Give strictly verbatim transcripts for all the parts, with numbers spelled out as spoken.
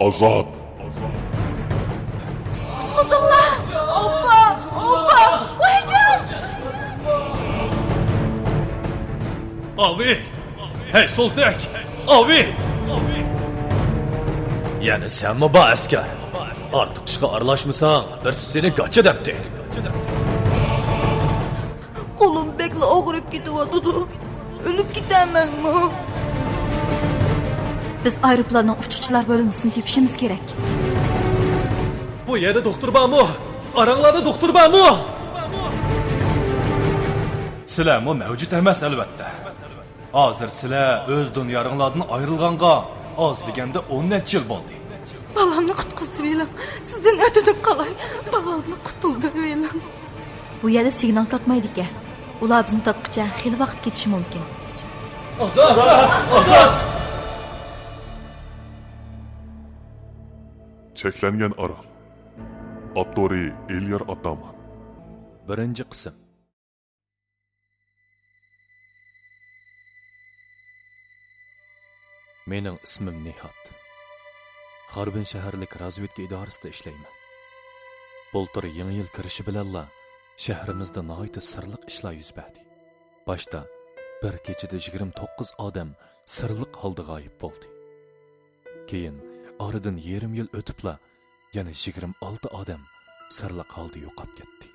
ئازاد. قۇتقۇزۇڭلار! ئوپپا! ئوپپا! ۋايجان! ئاۋى! ھەي، سولتەك! ئاۋى! يەنە سەنمۇ بار ئەسكەر؟ ئارتۇق ئىشقا ئارىلاشمىساڭ، بىرسى سېنى گاچا دەپتۇ. قولۇم بەكلا ئاغرىپ كېتىۋاتىدۇ. ئۆلۈپ كېتەمەنمۇ؟ بىز ئايروپىلاننىڭ ئۇچقۇچىلار بۆلمىسىنى تېپىشىمىز كېرەك. بۇ يەردە دوختۇر بارمۇ؟ ئاراڭلاردا دوختۇر بارمۇ؟ سىلەرمۇ مەۋجۇت ئەمەس، ئەلۋەتتە. ھازىر سىلەر ئۆز دۇنياڭلاردىن ئايرىلغانغا ئاز دېگەندە ئون نەچچە يىل بولدى. بالامنى قۇتقۇزۇۋېلىڭ. سىزدىن ئۆتۈنۈپ قالاي. بالامنى قۇتۇلدۇرۇۋېلىڭ. بۇ يەردە سىگنال تارتمايدىكەن. ئۇلار بىزنى تاپقىچە خېلى ۋاقىت كېتىشى مۇمكىن. ئازاد! ئازاد! چەكلەنگەن ئارال. ئاپتورى ئېليار ئاتامان. بىرىنچى قىسىم. مېنىڭ ئىسمىم نىھاد. خاربىن شەھەرلىك رازۋېدكا ئىدارىسىدە ئىشلەيمەن. بۇلتۇر يېڭى يىل كىرىشى بىلەنلا شەھىرىمىزدە ناھايىتى سىرلىق ئىشلار يۈز بەردى. باشتا بىر كېچىدە يىگىرمە توققۇز ئادەم سىرلىق ھالدا غايىب بولدى. كېيىن ئارىدىن يېرىم يىل ئۆتۈپلا يەنە يىگىرمە ئالتە ئادەم سىرلىق ھالدا يوقاپ كەتتى.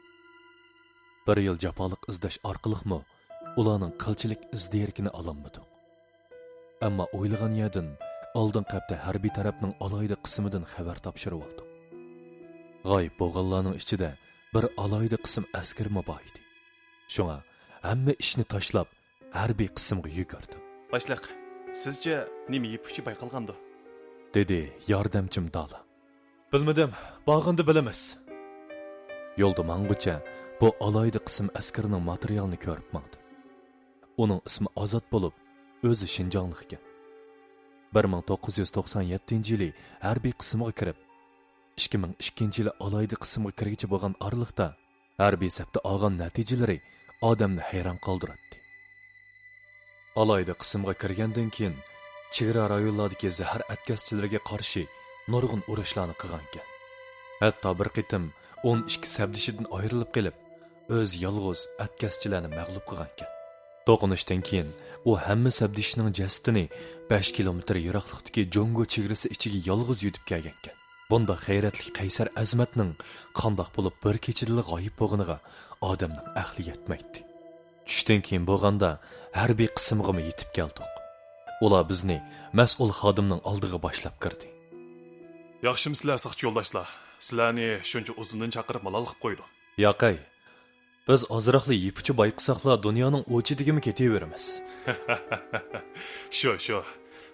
بىر يىل جاپالىق ئىزدەش ئارقىلىقمۇ ئۇلارنىڭ قىلچىلىك ئىز دېرىكىنى ئالالمىدۇق. ئەمما ئويلىغان يەردىن ئالدىنقى ھەپتە ھەربىي تەرەپنىڭ ئالاھىدە قىسمىدىن خەۋەر تاپشۇرۇۋالدۇق. غايىب بولغانلارنىڭ ئىچىدە بىر ئالاھىدە قىسىم ئەسكىرىمۇ بار ئىدى. شۇڭا ھەممە ئىشنى تاشلاپ، ھەربىي قىسىمغا يۈگۈردۈم. باشلىق، سىزچە نېمە يىپ ئۇچى بايقالغاندۇ؟ دېدى ياردەمچىم دالا. بىلمىدىم، بارغاندا بىلىمىز. يولدا ماڭغۇچە بۇ ئالاھىدە قىسىم ئەسكىرىنىڭ ماتېرىيالىنى كۆرۈپ ماڭدىم. ئۇنىڭ ئىسمى ئازاد بولۇپ، ئۆزى شىنجاڭلىق ئىكەن. بىر مىڭ توققۇز يۈز توقسان يەتتىنچى يىلى ھەربىي قىسىمغا كىرىپ، ئىككى مىڭ ئىككىنچى يىلى ئالاھىدە قىسىمغا كىرگۈچە بولغان ئارىلىقتا ھەربىي سەپتە ئالغان نەتىجىلىرى ئادەمنى ھەيران قالدۇراتتى. ئالاھىدە قىسىمغا كىرگەندىن كېيىن، چېگرا رايونلاردىكى زەھەر ئەتكەسچىلىرىگە قارشى نۇرغۇن ئۇرۇشلارنى قىلغانىكەن. ھەتتا بىر قېتىم ئون ئىككى سەپدىشىدىن ئايرىلىپ قېلىپ، ئۆزى يالغۇز ئەتكەسچىلەرنى مەغلۇپ قىلغانىكەن. توقۇنۇشتىن كېيىن ئۇ ھەممە سەپدىشىنىڭ جەسىتىنى بەش كىلومېتىر يىراقلىقتىكى جۇڭگو چېگرىسى ئىچىگە يالغۇز يۆتۈپ كەلگەنىكەن. بۇنداق غەيرەتلىك قەيسەر ئەزىمەتنىڭ قانداق بولۇپ بىر كېچىدىلا غايىب بولغىنىغا ئادەمنىڭ ئەقلى يەتمەيتتى. چۈشتىن كېيىن بولغاندا ھەربىي قىسىمغىمۇ يېتىپ كەلدۇق. ئۇلار بىزنى مەسئۇل خادىمنىڭ ئالدىغا باشلاپ كىردى. ياخشىمۇسىلەر ساقچى يولداشلار؟ سىلەرنى شۇنچە ئۇزۇندىن چاقىرىپ مالال قىلىپ قويدۇم. ياقەي، بىز ئازراقلا يىپ ئۇچى بايقىساقلا دۇنيانىڭ ئۇ چېتىگىمۇ كېتىۋېرىمىز. شۇ، شۇ.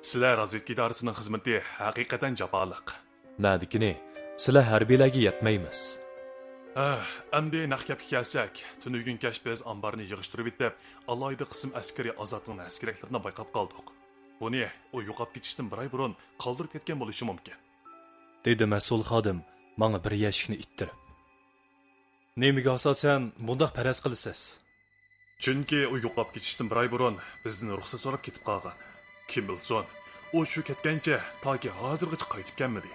سىلەر رازۋېدكا ئىدارىسىنىڭ خىزمىتى ھەقىقەتەن جاپالىق. نەدىكىنى، سىلەر ھەربىيلەرگە يەتمەيمىز. ھە، ئەمدى نەق گەپكە كەلسەك، تۈنۈگۈن كەچ بىز ئامبارنى يىغىشتۇرۇۋېتىپ، ئالاھىدە قىسىم ئەسكىرى ئازادنىڭ ئەسكى رەكلىرىنى بايقاپ قالدۇق. بۇنى ئۇ يوقاپ كېتىشتىن بىر ئاي بۇرۇن قالدۇرۇپ كەتكەن بولۇشى مۇمكىن. دېدى مەسئۇل خادىم ماڭا بىر يەشىكنى ئىتتىرىپ. نېمىگە ئاساسەن بۇنداق پەرەز قىلىسىز؟ چۈنكى ئۇ يوقاپ كېتىشتىن بىر ئاي بۇرۇن بىزدىن رۇخسەت سوراپ كېتىپ قالغان. كىم بىلسۇن، ئۇ شۇ كەتكەنچە تاكى ھازىرغىچە قايتىپ كەلمىدى.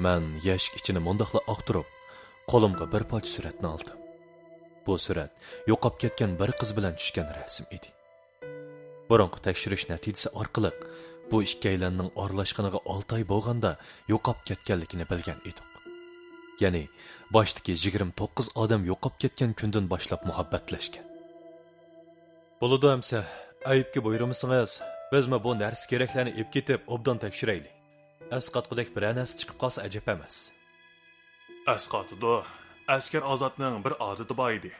مەن يەشىك ئىچىنى مۇنداقلا ئاختۇرۇپ، قولۇمغا بىر پارچە سۈرەتنى ئالدىم. بۇ سۈرەت يوقاپ كەتكەن بىر قىز بىلەن چۈشكەن رەسىم ئىدى. بۇرۇنقى تەكشۈرۈش نەتىجىسى ئارقىلىق بۇ ئىككىيلەننىڭ ئارىلاشقىنىغا ئالتە ئاي بولغاندا يوقاپ كەتكەنلىكىنى بىلگەن ئىدۇق. يەنى باشتىكى يىگىرمە توققۇز ئادەم يوقاپ كەتكەن كۈندىن باشلاپ مۇھەببەتلەشكەن. بولىدۇ ئەمسە، ئەيىبكە بۇيرۇمىسىڭىز، بىزمۇ بۇ نەرسە كېرەكلەرنى ئېلىپ كېتىپ ئوبدان تەكشۈرەيلى. ئەسقاتقۇدەك بىرەر نەرسە چىقىپ قالسا ئەجەب ئەمەس. ئەسقاتىدۇ. ئەسكەر ئازادنىڭ بىر ئادىتى بار ئىدى.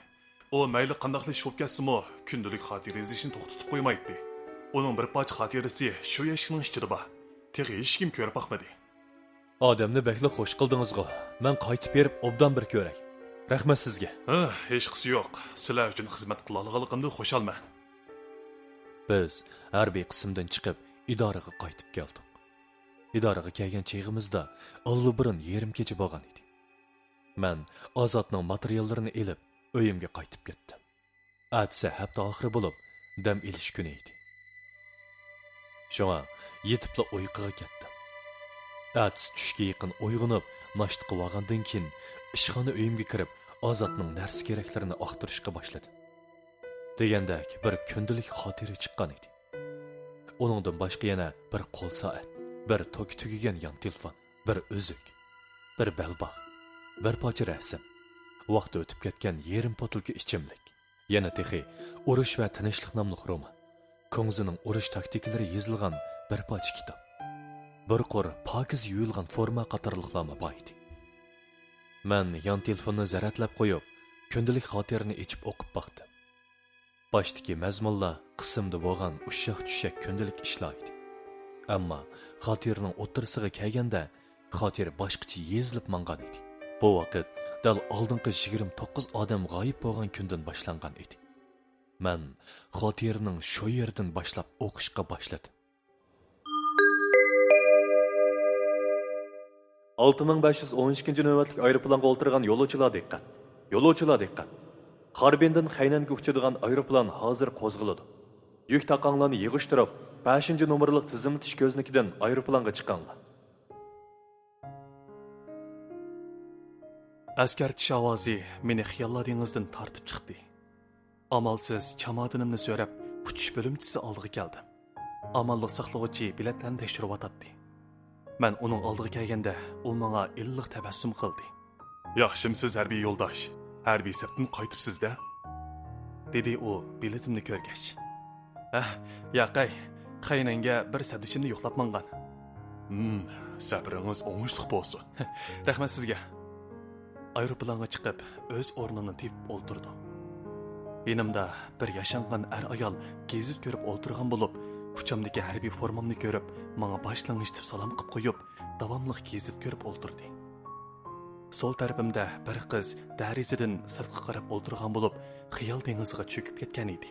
ئۇ مەيلى قانداقلا ئىش بولۇپ كەتسىمۇ، كۈندىلىك خاتىرە يېزىشنى توختىتىپ قويمايتتى. ئۇنىڭ بىر پارچە خاتىرىسى شۇ يەشىكنىڭ ئىچىدە بار. تېخى ھېچكىم كۆرۈپ باقمىدى. ئادەمنى بەكلا خوش قىلدىڭىزغۇ. مەن قايتىپ بېرىپ ئوبدان بىر كۆرەي. رەھمەت سىزگە. ھە، ھېچقىسى يوق. سىلەر ئۈچۈن خىزمەت قىلالىغانلىقىمدىن خۇشالمەن. بىز ھەربىي قىسىمدىن چىقىپ، ئىدارىگە قايتىپ كەلدۇق. ئىدارىگە كەلگەن چېغىمىزدا ئاللىبۇرۇن يېرىم كېچە بولغان ئىدى. مەن ئازادنىڭ ماتېرىياللىرىنى ئېلىپ، ئۆيۈمگە قايتىپ كەتتىم. ئەتىسى ھەپتە ئاخىرى بولۇپ، دەم ئېلىش كۈنى ئىدى. شۇڭا يېتىپلا ئۇيقۇغا كەتتىم. ئەتىسى چۈشكە يېقىن ئويغىنىپ، ناشتا قىلىۋالغاندىن كېيىن، ئىشخانا ئۆيۈمگە كىرىپ، ئازاتنىڭ نەرسە-كېرەكلىرىنى ئاختۇرۇشقا باشلىدىم. دېگەندەك، بىر كۈندىلىك خاتىرە چىققان ئىدى. ئۇنىڭدىن باشقا يەنە بىر قول سائەت، بىر توكى تۈگىگەن يان تېلېفون، بىر ئۈزۈك، بىر بەلباغ، بىر پارچە رەسىم، ۋاقتى ئۆتۈپ كەتكەن يېرىم پوتۇلكا ئىچىملىك، يەنە تېخى ئۇرۇش ۋە تىنچلىق ناملىق رومان، كۇڭزىنىڭ ئۇرۇش تاكتىكىلىرى يېزىلغان بىر پارچە كىتاب، بىر قۇر پاكىز يۇيۇلغان فورما قاتارلىقلارمۇ بار ئىدى. مەن يان تېلېفوننى زەرەتلەپ قويۇپ، كۈندىلىك خاتىرىنى ئېچىپ ئوقۇپ باقتىم. باشتىكى مەزمۇنلار قىسىمدا بولغان ئۇششاق-چۈششەك كۈندىلىك ئىشلار ئىدى. ئەمما خاتىرىنىڭ ئوتتۇرىسىغا كەلگەندە، خاتىرە باشقىچە يېزىلىپ ماڭغان ئىدى. بۇ ۋاقىت دەل ئالدىنقى يىگىرمە توققۇز ئادەم غايىب بولغان كۈندىن باشلانغان ئىدى. مەن خاتىرىنىڭ شۇ يېرىدىن باشلاپ ئوقۇشقا باشلىدىم. ئالتە مىڭ بەش يۈز ئون ئىككىنچى نۆۋەتلىك ئايروپىلانغا ئولتۇرغان يولۇچىلار دىققەت! يولۇچىلار دىققەت! خاربىندىن خەينەنگە ئۇچىدىغان ئايروپىلان ھازىر قوزغىلىدۇ. يۈك تاقاڭلارنى يىغىشتۇرۇپ، بەشىنچى نومۇرلۇق تىزىملىتىش كۆزنىكىدىن ئايروپىلانغا چىقىڭلار. ئەسكەرتىش ئاۋازى مېنى خىياللار دېڭىزىدىن تارتىپ چىقتى. ئامالسىز چامادىنىمنى سۆرەپ، ئۇچۇش بۆلۈمچىسى ئالدىغا كەلدىم. ئامانلىق ساقلىغۇچى بېلەتلەرنى تەكشۈرۈۋاتاتتى. مەن ئۇنىڭ ئالدىغا كەلگەندە، ئۇ ماڭا ئىللىق تەبەسسۇم قىلدى. ياخشىمسىز، ھەربىي يولداش؟ ھەربىي سەپتىن قايتىپسىز-دە؟ دېدى ئۇ بېلىتىمنى كۆرگەچ. ھە، ياقەي، خەينەنگە بىر سەپدىشىمنى يوقلاپ ماڭغان. ھىم، سەپىرىڭىز ئوڭۇشلۇق بولسۇن. رەھمەت سىزگە. ئايروپىلانغا چىقىپ، ئۆز ئورنۇمنى تېپىپ ئولتۇردۇم. يېنىمدا بىر ياشانغان ئەر-ئايال گېزىت كۆرۈپ ئولتۇرغان بولۇپ، ئۇچامدىكى ھەربىي فورمامنى كۆرۈپ، ماڭا باش لىڭشىتىپ سالام قىلىپ قويۇپ، داۋاملىق گېزىت كۆرۈپ ئولتۇردى. سول تەرىپىمدە بىر قىز دېرىزىدىن سىرتقا قاراپ ئولتۇرغان بولۇپ، خىيال دېڭىزىغا چۆكۈپ كەتكەن ئىدى.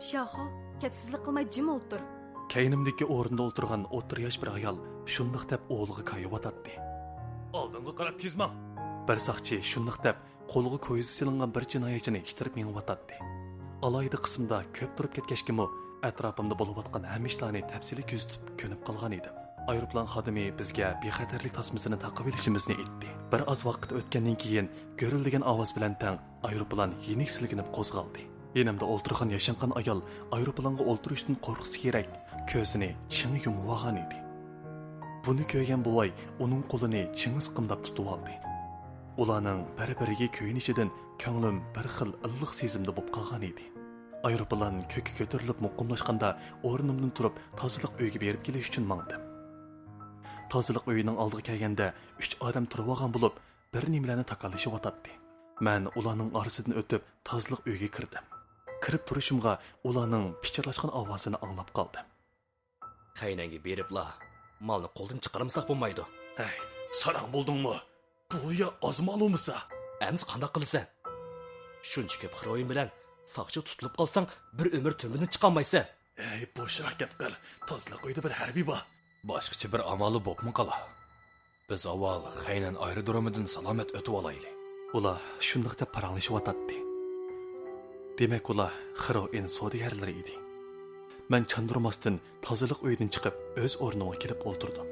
شياخۇ، كەپسىزلىك قىلماي جىم ئولتۇر. كەينىمدىكى ئورۇندا ئولتۇرغان ئوتتۇرا ياش بىر ئايال شۇنداق دەپ ئوغلىغا كايىۋاتاتتى. ئالدىڭغا قاراپ تېز ماڭ! بىر ساقچى شۇنداق دەپ قولىغا كويزا سېلىنغان بىر جىنايەتچىنى ئىتتىرىپ مېڭىۋاتاتتى. ئالاھىدە قىسىمدا كۆپ تۇرۇپ كەتكەچكىمۇ، ئەتراپىمدا بولۇۋاتقان ھەممە ئىشلارنى تەپسىلىي كۆزىتىپ كۆنۈپ قالغان ئىدىم. ئايروپىلان خادىمى بىزگە بىخەتەرلىك تاسمىسىنى تاقىۋېلىشىمىزنى ئېيتتى. بىر ئاز ۋاقىت ئۆتكەندىن كېيىن، گۈرۈلدىگەن ئاۋاز بىلەن تەڭ ئايروپىلان يېنىك سىلكىنىپ قوزغالدى. يېنىمدا ئولتۇرغان ياشانغان ئايال ئايروپىلانغا ئولتۇرۇشتىن قورقسا كېرەك، كۆزىنى چىڭ يۇمۇۋالغان ئىدى. بۇنى كۆرگەن بوۋاي ئۇنىڭ قولىنى چىڭ سىقىمداپ تۇتۇۋالدى. ئۇلارنىڭ بىر-بىرىگە كۆيۈنۈشىدىن كۆڭلۈم بىر خىل ئىللىق سېزىمدە بولۇپ قالغان ئىدى. ئايروپىلان كۆككە كۆتۈرۈلۈپ مۇقىملاشقاندا، ئورنۇمدىن تۇرۇپ، تازىلىق ئۆيىگە بېرىپ كېلىش ئۈچۈن ماڭدىم. تازىلىق ئۆيىنىڭ ئالدىغا كەلگەندە، ئۈچ ئادەم تۇرۇۋالغان بولۇپ، بىر نېمىلەرنى تاكاللىشىۋاتاتتى. مەن ئۇلارنىڭ ئارىسىدىن ئۆتۈپ، تازىلىق ئۆيىگە كىردىم. كىرىپ تۇرۇشۇمغا، ئۇلارنىڭ پىچىرلاشقان ئاۋازىنى ئاڭلاپ قالدىم. خەينەنگە بېرىپلا، مالنى قولدىن چىقارمىساق بولمايدۇ. ھەي، ساراڭ بولدۇڭمۇ؟ بۇ يا ئاز مال بولمىسا؟ ئەمىسە قانداق قىلىسەن؟ شۇنچە كۆپ خىروئىن بىلەن ساقچى تۇتۇلۇپ قالساڭ، بىر ئۆمۈر تۈرمىدىن چىقالمايسەن. ھەي، بوشراق گەپ قىل. تازىلىق ئۆيدە بىر ھەربىي بار. باشقىچە بىر ئامالى بوپمۇ قالا. بىز ئاۋۋال خەينەن ئايرودرومىدىن سالامەت ئۆتۈۋالايلى. ئۇلار شۇنداق دەپ پاراڭلىشىۋاتاتتى. دېمەك، ئۇلار خىروئىن سودىگەرلىرى ئىدى. مەن چاندۇرماستىن تازىلىق ئۆيىدىن چىقىپ، ئۆز ئورنۇمغا كېلىپ ئولتۇردۇم.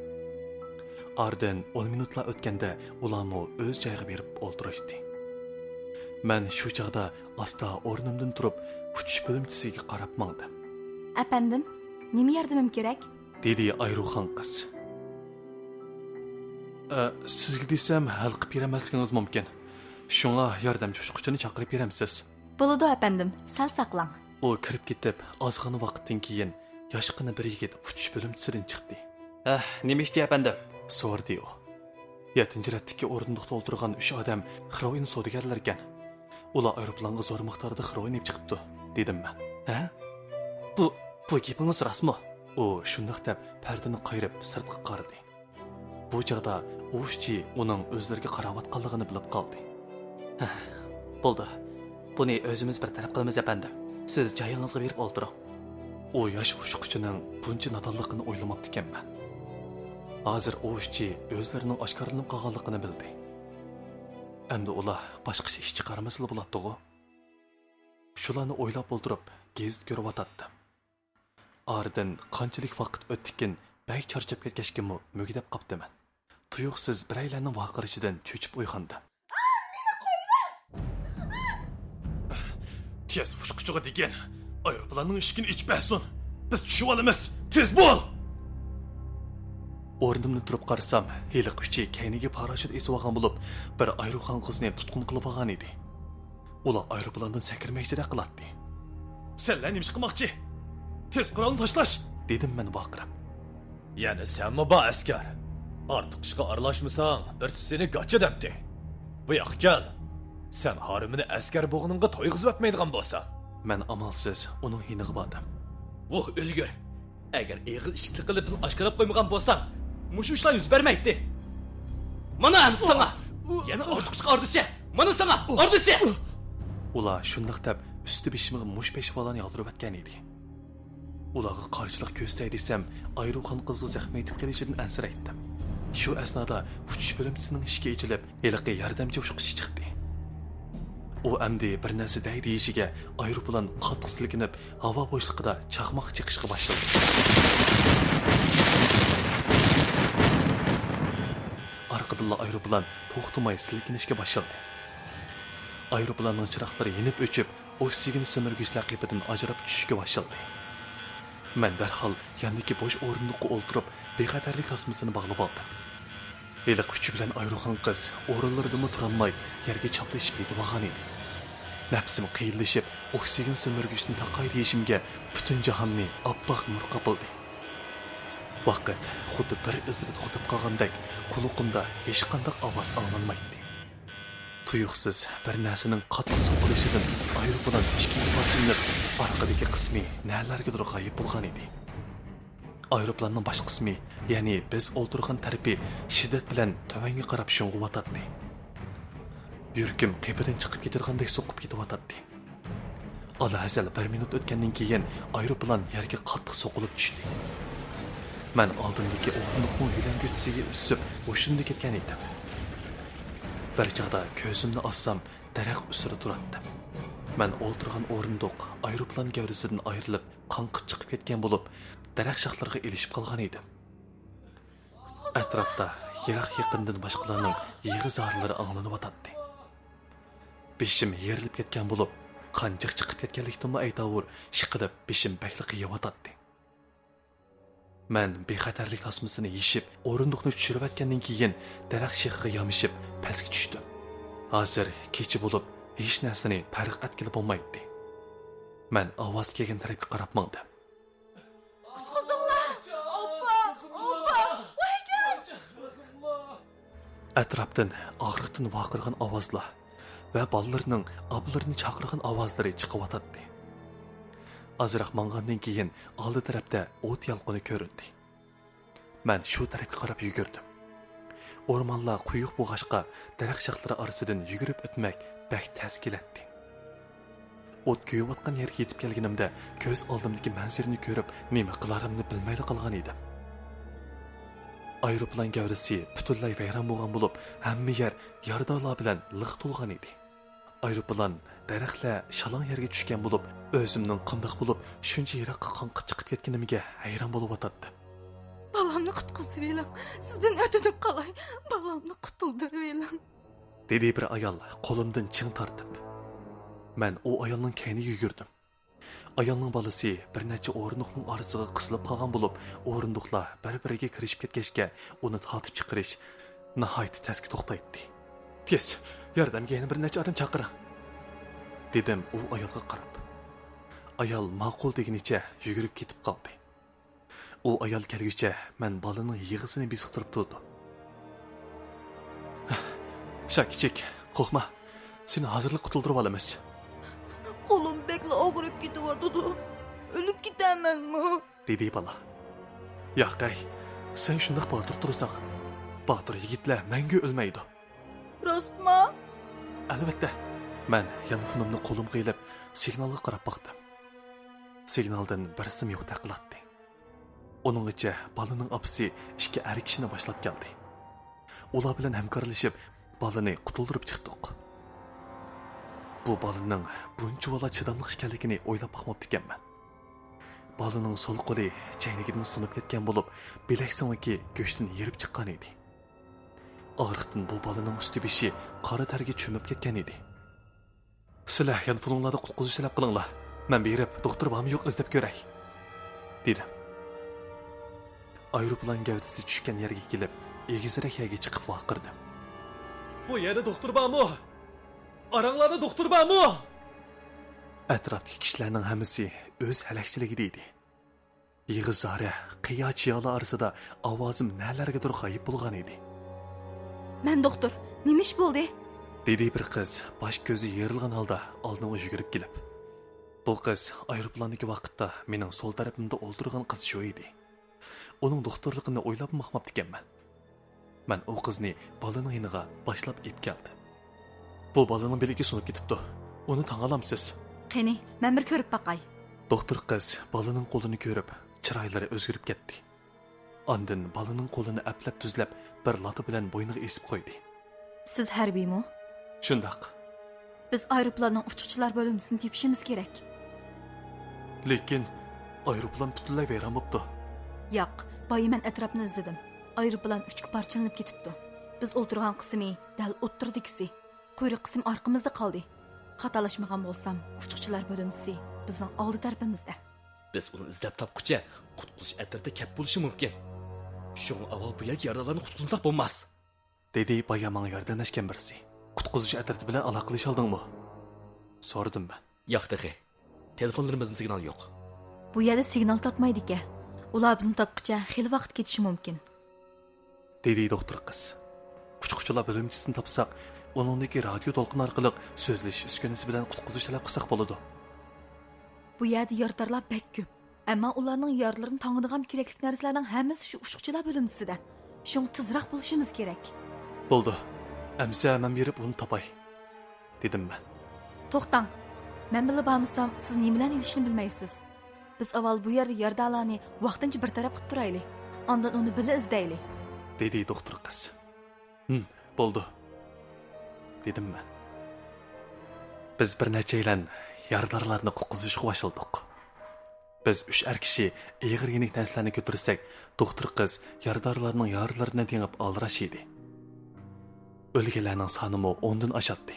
ئارىدىن ئون مىنۇتلا ئۆتكەندە، ئۇلارمۇ ئۆز جايىغا بېرىپ ئولتۇرۇشتى. مەن شۇ چاغدا ئاستا ئورنۇمدىن تۇرۇپ، ئۇچۇش بۆلۈمچىسىگە قاراپ ماڭدىم. ئەپەندىم، نېمە ياردىمىم كېرەك؟ دېدى ئايروخان قىز. ئە، سىزگە دېسەم، ھەل قىلىپ بېرەلمەسلىكىڭىز مۇمكىن. شۇڭا ياردەمچى ئۇچقۇچىنى چاقىرىپ بېرەمسىز؟ بولىدۇ، ئەپەندىم، سەل ساقلاڭ. ئۇ كىرىپ كېتىپ، ئازغىنە ۋاقىتتىن كېيىن ياشقىنا بىر يىگىت ئۇچۇش بۆلۈمچىسىدىن چىقتى. ھە، نېمە ئىشتى، ئەپەندىم؟ سورىدى ئۇ. يەتتىنچى رەتتىكى ئورۇندۇقتا ئولتۇرغان ئۈچ ئادەم خىروئىن سودىگەرلىرىكەن. ئۇلار ئايروپىلانغا زور مىقداردا خىروئىن ئېلىپ چىقىپتۇ، دېدىم مەن. ھە؟ بۇ، بۇ گېپىڭىز راستمۇ؟ ئۇ شۇنداق دەپ پەردىنى قايرىپ سىرتقا قارىدى. بۇ چاغدا ئۇچقۇچى ئۇنىڭ ئۆزلىرىگە قاراۋاتقانلىقىنى بىلىپ قالدى. ھە، بولدى. بۇنى ئۆزىمىز بىر تەرەپ قىلىمىز، ئەپەندىم. سىز جايىڭىزغا بېرىپ ئولتۇرۇڭ. ئۇ ياش ئۇچقۇچىنىڭ بۇنچە نادانلىقىنى ئويلىماپتىكەنمەن. ھازىر ئۇچقۇچى ئۆزلىرىنىڭ ئاشكارىلىنىپ قالغانلىقىنى بىلدى. ئەمدى ئۇلار باشقىچە ئىش چىقارمىسىلا بولاتتىغۇ؟ شۇلارنى ئويلاپ ئولتۇرۇپ، گېزىت كۆرۈۋاتاتتىم. ئارىدىن قانچىلىك ۋاقىت ئۆتتىكىن، بەك چارچاپ كەتكەچكىمۇ مۈگدەپ قاپتىمەن. تۇيۇقسىز بىرەيلەننىڭ ۋارقىرىشىدىن چۆچۈپ ئويغاندىم. تېز ئۇچقۇچىغا دېگىن، ئايروپىلاننىڭ ئىشىكىنى ئېچىپ بەرسۇن. بىز چۈشۈۋالىمىز. تېز بول! ئورنۇمدىن تۇرۇپ قارىسام، ھېلىقى ئۈچى كەينىگە پاراشوت ئېسىۋالغان بولۇپ، بىر ئايروخان قىزنى تۇتقۇن قىلىۋالغان ئىدى. ئۇلار ئايروپىلاندىن سەكرىمەكچىدەك قىلاتتى. سەنلەر نېمە ئىش قىلماقچى؟ تېز قورالنى تاشلاش! دېدىم مەن ۋارقىراپ. يەنە سەنمۇ بار ئەسكەر. ئارتۇق ئىشقا ئارىلاشمىساڭ، بىرسى سېنى گاچا دەمتى. بۇ ياققا كەل. سەن ھارۋىنى ئەسكەر بوغىنىڭغا تويغۇزۇۋەتمەيدىغان بولساڭ. مەن ئامالسىز ئۇنىڭ يېنىغا باردىم. ۋوھ، ئۆلگۈر! ئەگەر ئېغىر ئىشىكلىق قىلىپ بىزنى ئاشكارىلاپ قويمىغان بولساڭ، مۇشۇ ئىشلار يۈز بەرمەيتتى. مانا ئەمسە ساڭا! يەنە ئارتۇق ئىشقا ئارىلىشە! مانا ساڭا ئارىلىشە! ئۇلار شۇنداق دەپ ئۈستى بېشىمغا مۇش پەشۋالارنى ياغدۇرۇۋەتكەن ئىدى. ئۇلارغا قارشىلىق كۆرسىتەي دېسەم، ئايروخان قىزغا زەخمى يېتىپ قېلىشىدىن ئەنسىرەيتتىم. شۇ ئەسنادا ئۇچۇش بۆلۈمچىسىنىڭ ئىشىكى ئېچىلىپ، ھېلىقى ياردەمچى ئۇچقۇچى چىقتى. ئۇ ئەمدى بىر نەرسە دەي دېيىشىگە، ئايروپىلان قاتتىق سىلكىنىپ، ھاۋا بوشلۇقىدا چاقماق چېقىشقا باشلىدى. ئارقىدىنلا ئايروپىلان توختىماي سىلكىنىشكە باشلىدى. ئايروپىلاننىڭ چىراغلىرى يېنىپ ئۆچۈپ، ئوكسىگېن سۈمۈرگۈچلەر قېپىدىن ئاجراپ چۈشۈشكە باشلىدى. مەن دەرھال ياندىكى بوش ئورۇندۇققا ئولتۇرۇپ، بىخەتەرلىك تاسمىسىنى باغلىۋالدىم. ھېلىقى ئۈچى بىلەن ئايروخان قىز ئورۇنلىرىدىنمۇ تۇرالماي، يەرگە چاپلىشىپ يېتىۋالغان ئىدى. نەپسىم قىيىنلىشىپ، ئوكسىگېن سۈمۈرگۈچنى تاقاي دېيىشىمگە، پۈتۈن جاھاننى ئاپئاق نۇر قاپلىدى. ۋاقىت خۇددى بىر ئىزدا توختاپ قالغاندەك، قۇلىقىمدا ھېچقانداق ئاۋاز ئاڭلانمايتتى. تۇيۇقسىز بىر نەرسىنىڭ قاتتىق سوقۇلۇشىدىن ئايروپىلان ئىككىگە پارچىلىنىپ، ئارقىدىكى قىسمى نەلەرگىدۇر غايىب بولغان ئىدى. ئايروپىلاننىڭ باش قىسمى، يەنى بىز ئولتۇرغان تەرىپى شىددەت بىلەن تۆۋەنگە قاراپ شۇڭغۇۋاتاتتى. يۈرىكىم قېپىدىن چىقىپ كېتىدىغاندەك سوقۇپ كېتىۋاتاتتى. ئالاھەزەل بىر مىنۇت ئۆتكەندىن كېيىن ئايروپىلان يەرگە قاتتىق سوقۇلۇپ چۈشتى. مەن ئالدىمدىكى ئورۇندۇقنىڭ يۆلەنگۈچىسىگە ئۈسۈپ ھوشۇمنى كەتكەن ئىدىم. بىر چاغدا كۆزۈمنى ئاچسام، دەرەخ ئۈستىدە تۇراتتىم. مەن ئولتۇرغان ئورۇندۇق ئايروپىلان گەۋدىسىدىن ئايرىلىپ، قاڭقىپ چىقىپ كەتكەن بولۇپ، دەرەخ شاخلىرىغا ئېلىشىپ قالغان ئىدىم. ئەتراپتا يىراق-يېقىندىن باشقىلارنىڭ يىغا-زارلىرى ئاڭلىنىۋاتاتتى. بېشىم يېرىلىپ كەتكەن بولۇپ، قان جىق چىقىپ كەتكەنلىكتىنمۇ ئەيتاۋۇر، شىقىلىپ بېشىم بەكلا قېيىۋاتاتتى. مەن بىخەتەرلىك تاسمىسىنى يېشىپ، ئورۇندۇقنى چۈشۈرۈۋەتكەندىن كېيىن، دەرەخ شېخىغا يامىشىپ، پەسكە چۈشتۈم. ھازىر كېچە بولۇپ، ھېچ نەرسىنى پەرق ئەتكىلى بولمايتتى. مەن ئاۋاز كەلگەن تەرەپكە قاراپ ماڭدىم. قۇتقۇزۇڭلار! ئوپپا! ئوپپا! ۋايجان! ئەتراپتىن ئاغرىقتىن ۋارقىرىغان ئاۋازلار ۋە بالىلىرىنىڭ ئابىلىرىنى چاقىرغان ئاۋازلىرى چىقىۋاتاتتى. ئازراق ماڭغاندىن كېيىن ئالدى تەرەپتە ئوت يالقۇنى كۆرۈندى. مەن شۇ تەرەپكە قاراپ يۈگۈردۈم. ئورمانلار قويۇق بولغاچقا، دەرەخ شاخلىرى ئارىسىدىن يۈگۈرۈپ ئۆتمەك بەك تەس كېلەتتى. ئوت كۆيۈۋاتقان يەرگە يېتىپ كەلگىنىمدە، كۆز ئالدىمدىكى مەنزىرىنى كۆرۈپ، نېمە قىلارىمنى بىلمەيلا قالغان ئىدىم. ئايروپىلان گەۋدىسى پۈتۈنلەي ۋەيران بولغان بولۇپ، ھەممە يەر يارىدارلار بىلەن لىق تولغان ئىدى. ئايروپىلان، دەرەخلەر شالاڭ يەرگە چۈشكەن بولۇپ، ئۆزۈمنىڭ قانداق بولۇپ شۇنچە يىراققا قاڭقىپ چىقىپ كەتكىنىمگە ھەيران بولۇۋاتاتتىم. بالامنى قۇتقۇزۇۋېلىڭ، سىزدىن ئۆتۈنۈپ قالاي، بالامنى قۇتۇلدۇرۇۋېلىڭ. دېدى بىر ئايال قولۇمدىن چىڭ تارتىپ. مەن ئۇ ئايالنىڭ كەينىگە يۈگۈردۈم. ئايالنىڭ بالىسى بىر نەچچە ئورۇندۇقنىڭ ئارىسىغا قىسىلىپ قالغان بولۇپ، ئورۇندۇقلار بىر-بىرىگە كىرىشىپ كەتكەچكە، ئۇنى تارتىپ چىقىرىش ناھايىتى تەسكە توختايتتى. تېز، ياردەمگە يەنە بىر نەچچە ئادەم چاقىرىڭ، دېدىم ئۇ ئايالغا قاراپ. ئايال ماقۇل دېگىنىچە يۈگۈرۈپ كېتىپ قالدى. ئۇ ئايال كەلگۈچە مەن بالىنىڭ يىغىسىنى بېسىقتۇرۇپ تۇردۇم. شا كىچىك، قورقما. سېنى ھازىرلا قۇتۇلدۇرۇۋالىمىز. قولۇم بەكلا ئاغرىپ كېتىۋاتىدۇ. ئۆلۈپ كېتەمەنمۇ؟ دېدى بالا. ياق ھەي، سەن شۇنداق باتۇر تۇرساڭ. باتۇر يىگىتلەر مەڭگۈ ئۆلمەيدۇ. راستما؟ ئەلۋەتتە. مەن يانفونۇمنى قولۇمغا ئېلىپ، سىگنالغا قاراپ باقتىم. سىگنالدىن بىرسىمۇ يوقتەك قىلاتتى. ئۇنىڭغىچە بالىنىڭ ئاپىسى ئىككى ئەر كىشىنى باشلاپ كەلدى. ئۇلار بىلەن ھەمكارلىشىپ، بالىنى قۇتۇلدۇرۇپ چىقتۇق. بۇ بالىنىڭ بۇنچىۋالا چىداملىق ئىكەنلىكىنى ئويلاپ باقماپتىكەنمەن. بالىنىڭ سول قولى چەينىكىدىن سۇنۇپ كەتكەن بولۇپ، بىلەك سۆڭىكى گۆشتىن يېرىپ چىققان ئىدى. ئاغرىقتىن بۇ بالىنىڭ ئۈستى بېشى قارا تەرگە چۆمۈپ كەتكەن ئىدى. سىلەر يانفونۇڭلاردا قۇتقۇزۇش تەلەپ قىلىڭلار. مەن بېرىپ، دوختۇر بارمۇ يوق ئىزدەپ كۆرەي، دېدىم. ئايروپىلان گەۋدىسى چۈشكەن يەرگە كېلىپ، ئېگىزرەك يەرگە چىقىپ ۋارقىرىدىم. بۇ يەردە دوختۇر بارمۇ؟ ئاراڭلاردا دوختۇر بارمۇ؟ ئەتراپتىكى كىشىلەرنىڭ ھەممىسى ئۆز ھەلەكچىلىكىدە ئىدى. يىغا-زارە، قىيا-چىيالار ئارىسىدا ئاۋازىم نەلەرگىدۇر غايىب بولغان ئىدى. مەن دوختۇر، نېمە ئىش بولدى؟ دېدى بىر قىز باش-كۆزى يېرىلغان ھالدا ئالدىمغا يۈگۈرۈپ كېلىپ. بۇ قىز ئايروپىلاندىكى ۋاقىتتا مېنىڭ سول تەرىپىمدە ئولتۇرغان قىز شۇ ئىدى. ئۇنىڭ دوختۇرلۇقىنى ئويلاپمۇ باقماپتىكەنمەن. مەن ئۇ قىزنى بالىنىڭ يېنىغا باشلاپ ئېلىپ كەلدىم. بۇ بالىنىڭ بىلىكى سۇنۇپ كېتىپتۇ. ئۇنى تاڭالامسىز؟ قېنى، مەن بىر كۆرۈپ باقاي. دوختۇر قىز بالىنىڭ قولىنى كۆرۈپ، چىرايلىرى ئۆزگىرىپ كەتتى. ئاندىن بالىنىڭ قولىنى ئەپلەپ-تۈزلەپ، بىر لاتا بىلەن بوينىغا ئېسىپ قويدى. سىز ھەربىيمۇ؟ شۇنداق. بىز ئايروپىلاننىڭ ئۇچقۇچىلار بۆلۈمچىسىنى تېپىشىمىز كېرەك. لېكىن ئايروپىلان پۈتۈنلەي ۋەيران بوپتۇ. ياق، بايا مەن ئەتراپنى ئىزدىدىم. ئايروپىلان ئۈچكە پارچىلىنىپ كېتىپتۇ. بىز ئولتۇرغان قىسمى دەل ئوتتۇرىدىكىسى. قۇيرۇق قىسمى ئارقىمىزدا قالدى. خاتالاشمىغان بولسام، ئۇچقۇچىلار بۆلۈمچىسى بىزنىڭ ئالدى تەرىپىمىزدە. بىز ئۇنى ئىزدەپ تاپقۇچە قۇتقۇزۇش ئەترىتى كەپ بولۇشى مۇمكىن. شۇڭا ئاۋۋال بۇ يەرگە يارىدارلارنى قۇتقۇزمىساق بولماس. دېدى بايا ماڭا ياردەملەشكەن بىرسى. قۇتقۇزۇش ئەترىتى بىلەن ئالاقىلىشالدىڭمۇ؟ سورىدىم مەن. ياق تېخى. تېلېفونلىرىمىزدا سىگنال يوق. بۇ يەردە سىگنال تارتمايدىكەن. ئۇلار بىزنى تاپقۇچە خېلى ۋاقىت كېتىشى مۇمكىن. دېدى دوختۇر قىز. ئۇچقۇچىلار بۆلۈمچىسىنى تاپساق، ئۇنىڭدىكى رادىيو دولقۇنى ئارقىلىق سۆزلىشىش ئۈسكۈنىسى بىلەن قۇتقۇزۇش تەلەپ قىلساق بولىدۇ. بۇ يەردە يارىدارلار بەك كۆپ. ئەمما ئۇلارنىڭ يارىلىرىنى تاڭىدىغان كېرەكلىك نەرسىلەرنىڭ ھەممىسى شۇ ئۇچقۇچىلار بۆلۈمچىسىدە. شۇڭا تېزراق بولۇشىمىز كېرەك. بولدى. ئەمسە مەن بېرىپ ئۇنى تاپاي، دېدىم مەن. توختاڭ. مەن بىللە بارمىسام، سىز نېمىلەرنى ئېلىشنى بىلمەيسىز. بىز ئاۋۋال بۇ يەردە يارىدارلارنى ۋاقتىنچە بىر تەرەپ قىلىپ تۇرايلى. ئاندىن ئۇنى بىللە ئىزدەيلى. دېدى دوختۇر قىز. ھىم، بولدى، دېدىم مەن. بىز بىر نەچچەيلەن يارىدارلارنى قۇتقۇزۇشقا باشلىدۇق. بىز ئۈچ ئەر كىشى ئېغىر يېنىك نەرسىلەرنى كۆتۈرسەك، دوختۇر قىز يارىدارلارنىڭ يارىلىرىنى تېڭىپ ئالدىراش ئىدى. ئۆلگەنلەرنىڭ سانىمۇ ئوندىن ئاشاتتى.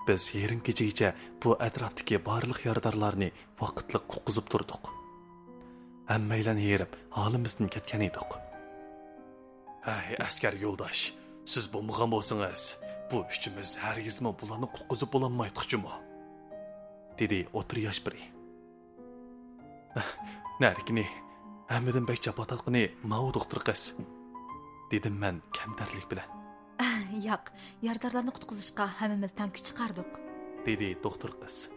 بىز يېرىم كېچىگىچە بۇ ئەتراپتىكى بارلىق يارىدارلارنى ۋاقىتلىق قۇتقۇزۇپ تۇردۇق. ھەممەيلەن ھېرىپ، ھالىمىزدىن كەتكەن ئىدۇق. ھەي، ئەسكەر يولداش، سىز بولمىغان بولسىڭىز، بۇ ئۈچىمىز ھەرگىزمۇ بۇلارنى قۇتقۇزۇپ بولالمايتتۇق جۇمۇ، دېدى ئوتتۇرا ياش بىرى. نەرىكىنى، ھەممىدىن بەك جاپا تارتقىنى ماۋۇ دوختۇر قىز، دېدىم مەن كەمتەرلىك بىلەن. ياق، يارىدارلارنى قۇتقۇزۇشقا ھەممىمىز تەڭ كۈچ چىقاردۇق، دېدى دوختۇر قىز.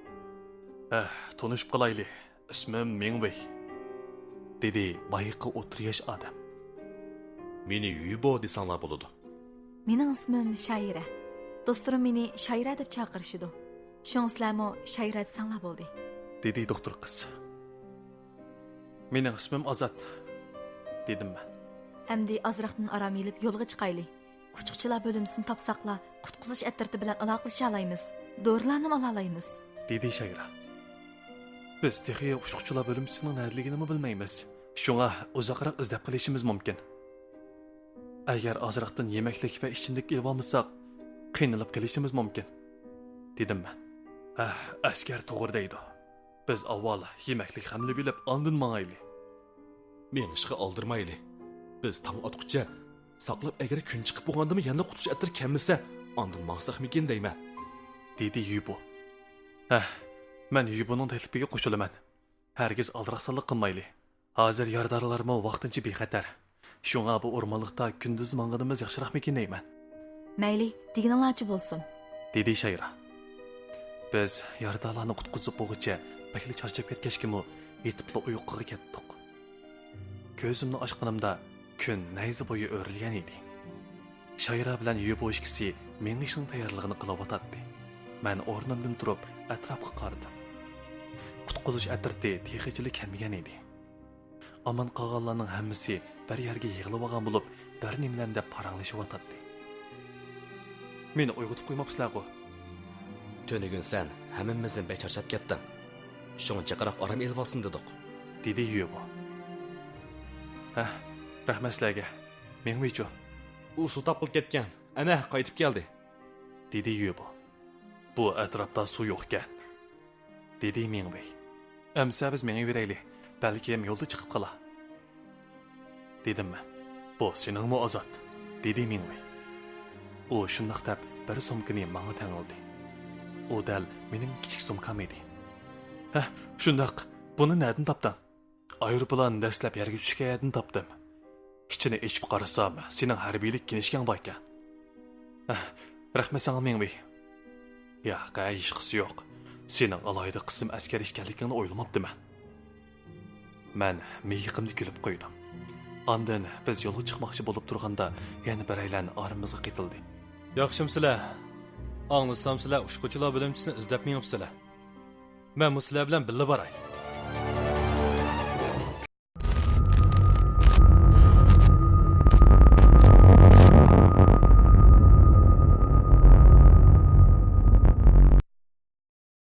ھە، تونۇشۇپ قالايلى. ئىسمىم مىڭۋېي، دېدى بايىقى ئوتتۇرا ياش ئادەم. مېنى يۈبو دېسەڭلار بولىدۇ. مېنىڭ ئىسمىم شايرا. دوستلىرىم مېنى شايرا دەپ چاقىرىشىدۇ. شۇڭا سىلەرمۇ شايرا دېسەڭلار بولدى، دېدى دوختۇر قىز. مېنىڭ ئىسمىم ئازات، دېدىم مەن. ئەمدى ئازراقتىن ئارام ئېلىپ يولغا چىقايلى. ئۇچقۇچىلار بۆلۈمچىسىنى تاپساقلا، قۇتقۇزۇش ئەترىتى بىلەن ئالاقىلىشالايمىز. دورىلارنىمۇ ئالالايمىز، دېدى شايرا. بىز تېخى ئۇچقۇچىلار بۆلۈمچىسىنىڭ نەدىلىكىنىمۇ بىلمەيمىز. شۇڭا ئۇزاقراق ئىزدەپ قېلىشىمىز مۇمكىن. ئەگەر ئازراقتىن يېمەكلىك ۋە ئىچىملىك ئېلىۋالمىساق، قىينىلىپ قېلىشىمىز مۇمكىن، دېدىم مەن. ھە، ئەسكەر توغرا دەيدۇ. بىز ئاۋۋال يېمەكلىك خەملىۋېلىپ، ئاندىن ماڭايلى. مېڭىشقا ئالدىرىمايلى. بىز تاڭ ئاتقۇچە ساقلاپ، ئەگەر كۈن چىقىپ بولغاندىمۇ يەنە قۇتقۇزۇش ئەترىتى كەلمىسە، ئاندىن ماڭساقمىكىن دەيمەن، دېدى يۈبو. ھە، مەن يۈبونىڭ تەكلىپىگە قوشۇلىمەن. ھەرگىز ئالدىراقسانلىق قىلمايلى. ھازىر يارىدارلارمۇ ۋاقتىنچە بىخەتەر. شۇڭا بۇ ئورمانلىقتا كۈندۈز ماڭغىنىمىز ياخشىراقمىكىن دەيمەن. مەيلى، دېگىنىڭلارچە بولسۇن، دېدى شايرا. بىز يارىدارلارنى قۇتقۇزۇپ بولغۇچە بەكلا چارچاپ كەتكەچكىمۇ يېتىپلا ئۇيقۇغا كەتتۇق. كۆزۈمنى ئاچقىنىمدا كۈن نەيزە بويى ئۆرۈلگەن ئىدى. شايرا بىلەن يۈبو ئىككىسى مېڭىشنىڭ تەييارلىقىنى قىلىۋاتاتتى. مەن ئورنۇمدىن تۇرۇپ ئەتراپقا قارىدىم. قۇتقۇزۇش ئەترىتى تېخىچىلا كەلمىگەن ئىدى. ئامان قالغانلارنىڭ ھەممىسى بىر يەرگە يىغىلىۋالغان بولۇپ، بىر نېمىلەرنى دەپ پاراڭلىشىۋاتاتتى. مېنى ئويغىتىپ قويماپسىلەرغۇ؟ تۈنۈگۈن سەن ھەممىمىزدىن بەك چارچاپ كەتتىڭ. شۇڭا جىقراق ئارام ئېلىۋالسۇن دېدۇق. دېدى يۈبو. ھە، رەھمەت سىلەرگە. مېڭۋېيچۇ؟ ئۇ سۇ تاپقىلى كەتكەن. ئەنە، قايتىپ كەلدى. دېدى يۈبو. بۇ ئەتراپتا سۇ يوقكەن. دېدى مېڭۋېي. ئەمسە بىز مېڭىۋېرەيلى، بەلكىم يولدا چىقىپ قالا. دېدىم مەن. بۇ سېنىڭمۇ ئازاد، دېدى مېڭۋېي. ئۇ شۇنداق دەپ بىر سومكىنى ماڭا تەڭلىدى. ئۇ دەل مېنىڭ كىچىك سومكام ئىدى. ھە، شۇنداق، بۇنى نەدىن تاپتىڭ؟ ئايروپىلان دەسلەپ يەرگە چۈشكەن يەردىن تاپتىم. ئىچىنى ئېچىپ قارىسام، سېنىڭ ھەربىيلىك كىنىشكاڭ باركەن. ھە، رەھمەت ساڭا مېڭۋېي. ياق، ھېچقىسى يوق. سېنىڭ ئالاھىدە قىسىم ئەسكەر ئىكەنلىكىڭنى ئويلىماپتىمەن. مەن مىيىقىمنى كۈلۈپ قويدۇم. ئاندىن بىز يولغا چىقماقچى بولۇپ تۇرغاندا يەنە بىرەيلەن ئارىمىزغا قېتىلدى. ياخشىمۇسىلەر؟ ئاڭلىسام سىلەر ئۇچقۇچىلار بۆلۈمچىسىنى ئىزدەپ مېڭىپسىلەر. مەنمۇ سىلەر بىلەن بىللە باراي.